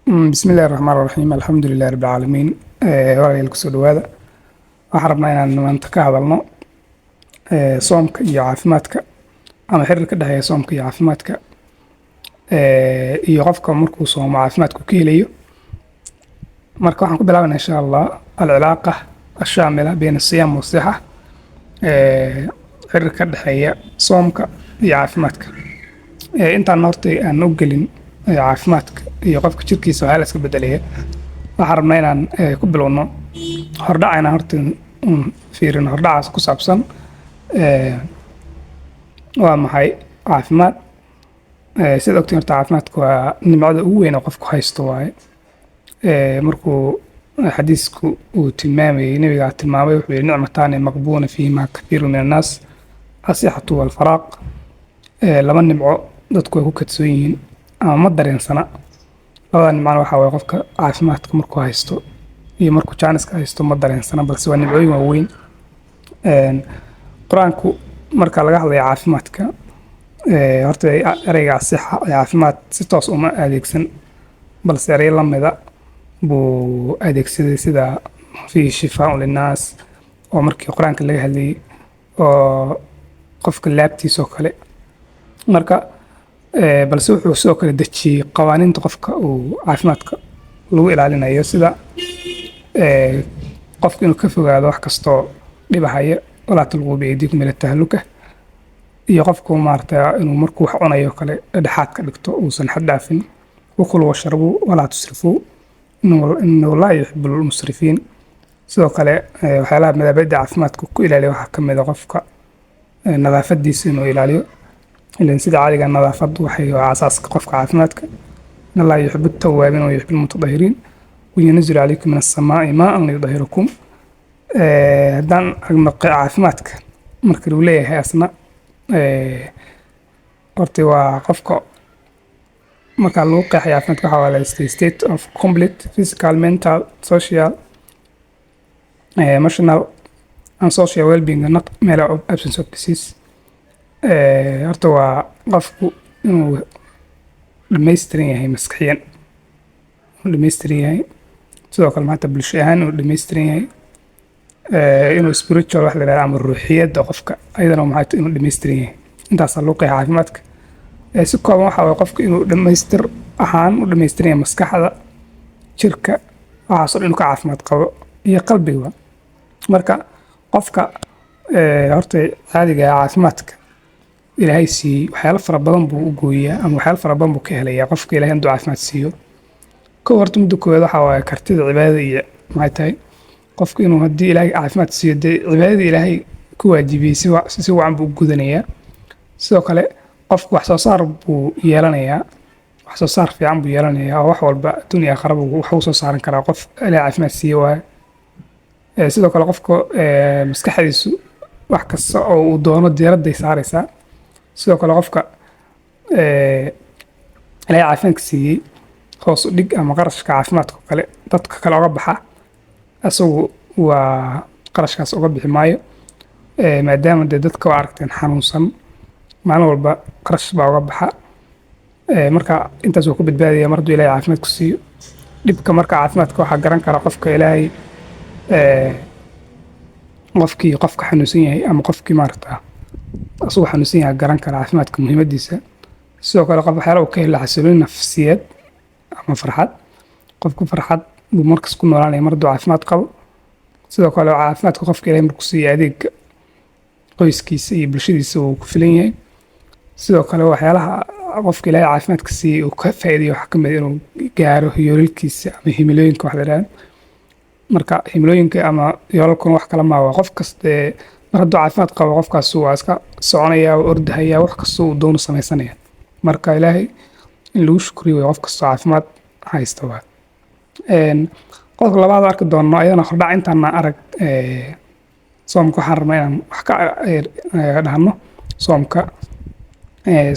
Bismillahi raxmaan raxiim, alxamdulilahi rabbi caalamiin. Walaalayaal, kusoo dhawaada. Waxaan rabnaa inaan maanta ka hadalno soomka iyo caafimaadka ama xiriir ka dhexeeya soomka iyo caafimaadka iyo qofka markuu soomo caafimaadku ka helayo. Marka waxaan ku bilaabanaa, insha Allah, العلاقة الشاملة بين الصيام والصحة, xiriir ka dhexeeya soomka iyo caafimaadka. Intaan horta aan u gelin caafimaadka iyo qofka jirkiisa waxyaala iska bedelaya, waxaan rabnaa inaan ku bilowno hordhaca, inaan horta un fiirino hordhacaas ku saabsan waa maxay caafimaad. Sida ogtiin, horta caafimaadka waa nimcada ugu weyn oo qofku haysto waaye. Markuu xadiisku uu tilmaamayay, nabigaa tilmaamay, wuxuu yihi: نعمتان مغبون فيهما كثير من الناس، الصحة والفراغ. Laba nimco dadku way ku kadsoon yihiin ama ma dareensana. Labada nimcana waxaa waye qofka caafimaadka markuu haysto iyo markuu jaaniska haysto ma dareensana, balse waa nimcooyin waaweyn. Qur-aanku marka laga hadlayo caafimaadka, horta ereyga الصحة ee caafimaad si toos uma adeegsan, balse erey lamida buu adeegsaday, sida فيه شفاء للناس oo markii qur-aanka laga hadlayay oo qofka laabtiisa oo kale. Marka balse wuxuu sidoo kale dejiyey qawaaniinta qofka uu caafimaadka lagu ilaalinayo, sida qofka inuu ka fogaado wax kastoo dhibahaya, ولا تلقوا بأيديكم إلى التهلكة, iyo qofku maarata inuu markuu wax cunayo kale dhexaad ka dhigto, uusan xad dhaafin, وكلوا واشربوا ولا تسرفوا إنه لا يحب المسرفين. Sidoo kale waxyaalaha madaabada caafimaadka ku ilaaliya waxaa ka mid a qofka nadaafadiisa inuu ilaaliyo, ilan sida caadiga nadaafaddu waxay waa asaaska qofka caafimaadka. إن الله يحب التوابين ويحب المتطهرين وينزل عليكم من السماء ماء ليطهركم. Haddaan aragno caafimaadka marka lagu leeyahay asna, horta waa qofka marka lagu qeexay caafimaadka waxaa waa la state of complete physical, mental, social, emotional and social well-being, not mere of absence of disease. Horta waa qofku inuu dhammaystiran yahay maskaxiyan, inuu dhammaystiran yahay, sidoo kale maanta bulsho ahaan inuu dhammaystiran yahay, inuu spiritual wax la yidhahdo ama ruuxiyadda qofka ayadana maxay tahay inuu dhammaystiran yahay. Intaasaa lagu qeexa caafimaadka. Si kooban waxaa waye qofka inuu dhammaystir ahaan u dhammaystiran yahay, maskaxda, jirka, waxaasoo dhan inuu ka caafimaad qabo iyo qalbigaba. Marka qofka horta caadiga ah caafimaadka Ilaahay siiyey waxyaalo fara badan buu u gooyaa ama waxyaalo fara badan buu ka helayaa. Qofka Ilaahay hadduu caafimaad siiyo, kow horta midda koowaad waxaa waaye kartida cibaadada iyo maxay tahay qofku inuu haddii Ilaahay caafimaad siiyo, dee cibaadada Ilaahay ku waajibiyey si wacan buu u gudanayaa. Sidoo kale qofku wax soo saar buu yeelanayaa, wax soo saar fiican buu yeelanayaa, oo wax walba adduun iyo aakhiraba wax uu soo saaran karaa qof Ilaahay caafimaad siiye waaye. Sidoo kale qofka maskaxdiisu wax kasta oo uu doono diiradday saaraysaa. Sidoo kale qofka Ilaahay caafimaadka siiyey hoos u dhig ama qarashka caafimaadka oo kale dadka kale oga baxa, asagu waa qarashkaas uga bixi maayo, maadaama dee dadka waa aragteen xanuunsan maalin walba qarash baa uga baxa. Marka intaas waa ku badbaadaya mar hadduu Ilaahay caafimaad ku siiyo. Dhibka marka caafimaadka waxaa garan kara qofka Ilaahay, qofkii qofka xanuunsan yahay ama qofkii maarata asagoo xanuunsan yahay garan kara caafimaadka muhiimadiisa. Sidoo kale qof waxyaala uu ka helo xasilooni nafsiyeed ama farxad, qofku farxad buu markas ku noolaanaya mar hadduu caafimaad qabo. Sidoo kale caafimaadka qofka Ilahay markuu siiyo, adeega qoyskiisa iyo bulshadiisa uu ku filan yahay. Sidoo kale waxyaalaha qofka Ilaahay caafimaadka siiyey uu ka faa'iidayo waxaa ka mid ah inuu gaaro yoolalkiisa ama himilooyinka wax la yidhahdo. Marka himilooyinka ama yoolalkuna wax kala maa, waa qof kaste mar hadduu caafimaad qabo qofkaas waa iska soconaya, waa ordahaya, wax kasta uu doono samaysanaya. Marka Ilaahay in lagu shukriyo way qof kastoo caafimaad haysta. Waa qodobka labaad oo arki doono ayadana hordhac. Intaana arag soomka, waxaan rabnaa inaan wax ka dhahno soomka.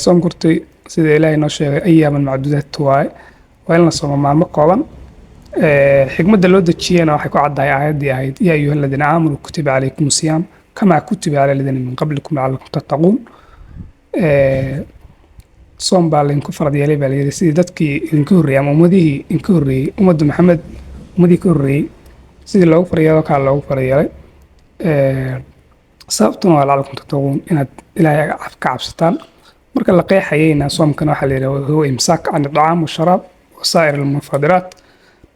Soomka horta sida Ilaahay noo sheegay أياما معدودات waaye, waa in la soomo maalmo kooban. Xikmadda loo dejiyena waxay ku caddahay aayaddii ahayd: يا أيها الذين آمنوا كتب عليكم الصيام كما كتب على الذين من قبلكم لعلكم تتقون. Soom baa laydinku farad yeelay baa layidhi, sidii dadkii idinka horreeyey ama ummadihii idinka horreeyey, ummadda Maxamed, ummadihii ka horreeyey sidii loogu farad yeelo kale loogu farad yeelay. Sababtuna waa لعلكم تتقون, inaad Ilaahay ka cabsataan. Marka la qeexayeyna soomkana waxaa la yidhaha هو إمساك عن الطعام والشراب وسائر المفطرات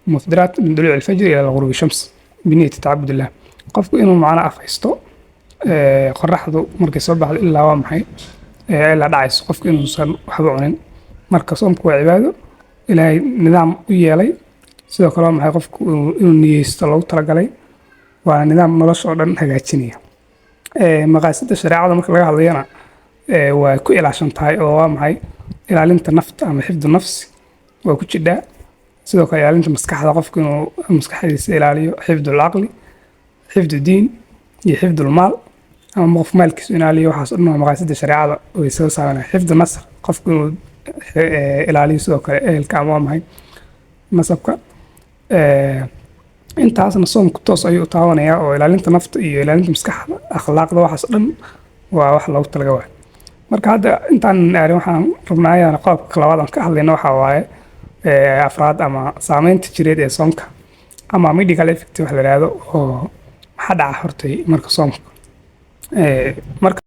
من طلوع الفجر إلى غروب الشمس بنية تعبد الله. Qofku inuu macna af haysto qoraxdu markay soo baxdo ilaa, waa maxay, ilaa dhacayso, qofku inuusan waxba cunin. Marka soomku waa cibaado Ilaahay nidaam u yeelay. Sidoo kale, waa maxay, qofku inuu niyeysto loogu talagalay. Waa nidaam nolosha oo dhan hagaajinaya. Maqaasidda shareecada marka laga hadlayana waa ku ilaashan tahay oo, waa maxay, ilaalinta nafta ama حفظ النفس waa ku jidhaa. Sidoo kale ilaalinta maskaxda, qofku inuu maskaxdiisa ilaaliyo, حفظ العقل, حفظ الدين iyo حفظ المال, ama qof maalkiisu ilaaliyo. Waxaas oo dhan waa maqaasidda shareecada way soo saaranaya. حفظ النسب, qofku inuu ilaaliyo sidoo kale ehelka ama, waa maxay, nasabka. Intaasna soomku toos ayuu u taabanayaa oo ilaalinta nafta iyo ilaalinta maskaxda, akhlaaqda, waxaas oo dhan waa wax loogu talaga waay. Marka hadda intaan aarin, waxaan rabnaa ayadana qodobka labaad aan ka hadlayno waxaa waaye afraad ama saameynta jireed ee soomka ama medical effect wax la yidhaahdo, oo maxaa dhaca hortay marka soomka marka